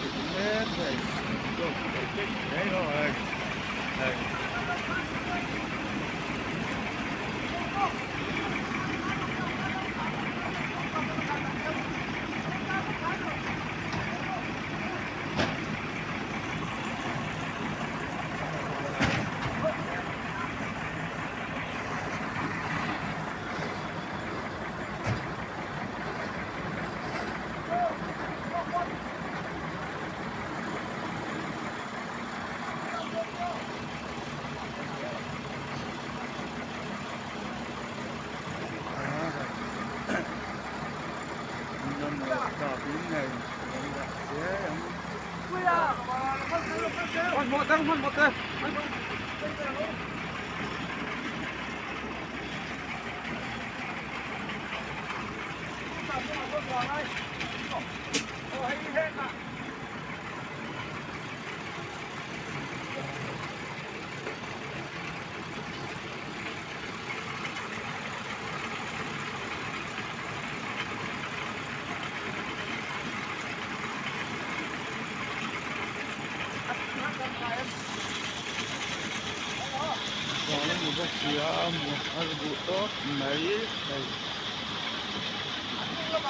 mek hei hei. Chuan a ni bawk si a, hmuh a har duh tawp mai hei.